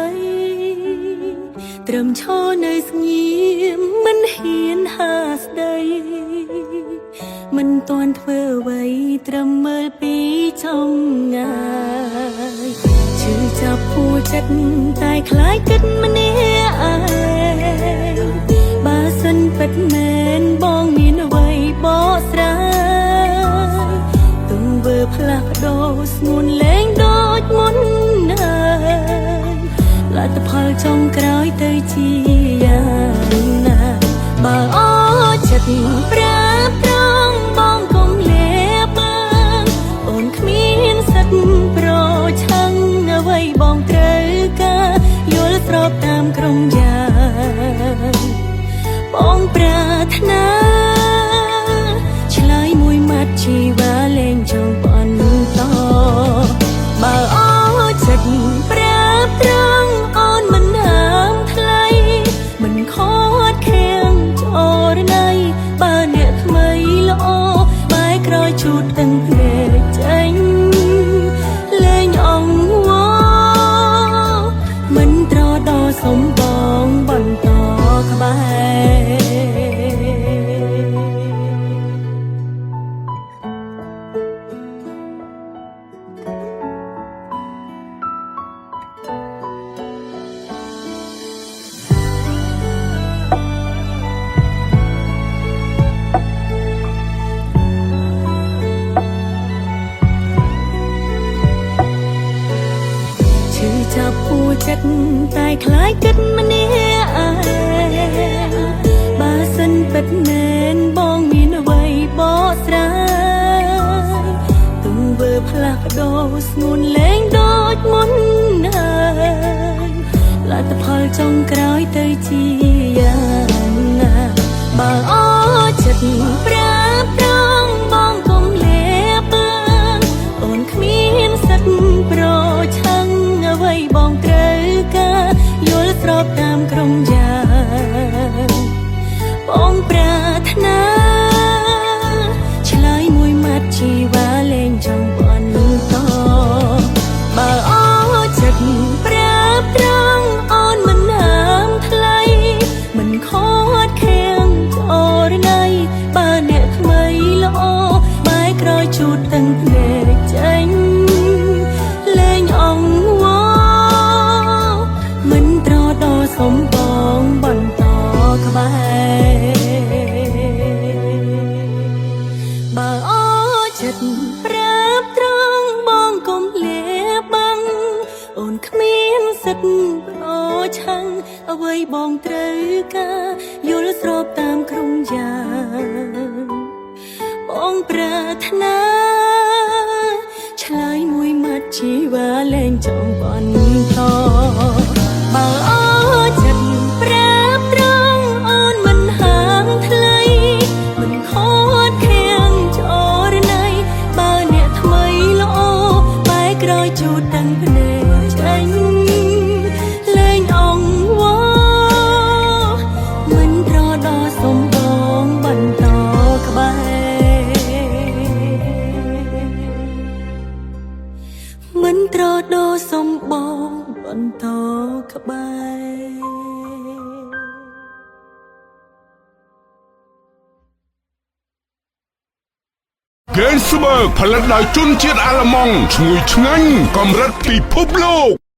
ថ្មីត្រឹមឈរនៅស្ងៀមមិនហ៊ានហាស្ដីមិនទាន់ធ្វើអ្វីត្រឹមមើលពីចម្ងាយឈឺចាប់ពូចិត្តតែខ្លាចគិតម្នាក់ឯងបើសិនពិតមែនបងមានអ្វីបកស្រាយទង្វើផ្លាស់ប្ដូរស្ងួនលែងដូចមុនហើយលទ្ធផលចុងក្រោយទៅជាយ៉ាងណាបើអចិត្តប្រាប់ត្រង់បងកុំលាបានអូនគ្មានសិទ្ធិប្រឆាំងអ្វីបងត្រូវការយល់ស្របតាមក្រុមយ៉ាងបងប្រាថ្នាឆ្លើយមួយម៉ាត់ជីវ៉ាលែងចង់បន្តបើអចិត្តប្រាប់ត្រង់អូនមិនហាមថ្លៃមិនខត់ខាំងចរណៃបើអ្នកថ្មីល្អបែរក្រោយជូតទាំងភ្នែកចេញលែងអង្វរមិនត្រដល់សំបងបន្តក្បែរ ឈឺចាប់ពូចិត្តតែខ្លាចគិតម្នាក់ឯងបើសិនពិតមែនបងមានអ្វីបកស្រាយទង្វើផ្លាស់ប្ដូរស្ងួនលែងដូចមុនហើយលទ្ធផលចុងក្រោយទៅជាយ៉ាងណាបើអចិត្តប្រាប់ត្រង់បងកុំលាបានអូនគ្មានសិទ្ធិប្រឆាំងអ្វីបងត្រូវការយល់ស្របតាមក្រុមយ៉ាងបងប្រាថ្នាឆ្លើយមួយម៉ាត់ជីវ៉ាលែងចង់បន្តបើអចិត្តប្រាប់ត្រង់អូនមិនហាមថ្លៃមិនខត់ខាំងចរណៃបើអ្នកថ្មីល្អបែរក្រោយជូតទាំងភ្នែកចេញលែងអង្វរមិនត្រដល់សំបងបន្តក្បែរបើអចិត្តប្រាប់ត្រង់បងកុំលាបាំងអូនគ្មានសិទ្ធិប្រឆាំងអ្វីបងត្រូវការយល់ស្របតាមក្រុមយ៉ាងបងប្រាថ្នាឆ្លើយមួយម៉ាត់ជីវ៉ាលែងចង់បន្តបើអចិត្តប្រាប់ត្រង់អូនមិនហាមថ្លៃមិនខត់ខាំងចរណៃបើអ្នកថ្មីល្អបែរក្រោយជូតទាំងភ្នែកចេញលែងអង្វរមិនត្រដល់សំបងបន្តក្បែរមិនត្រដល់សំបងបន្តក្បែរ Ganzberg ផលិតដោយជនជាតិអាល្លឺម៉ង់ឈ្ងុយឆ្ងាញ់កម្រិតពិភពលោក។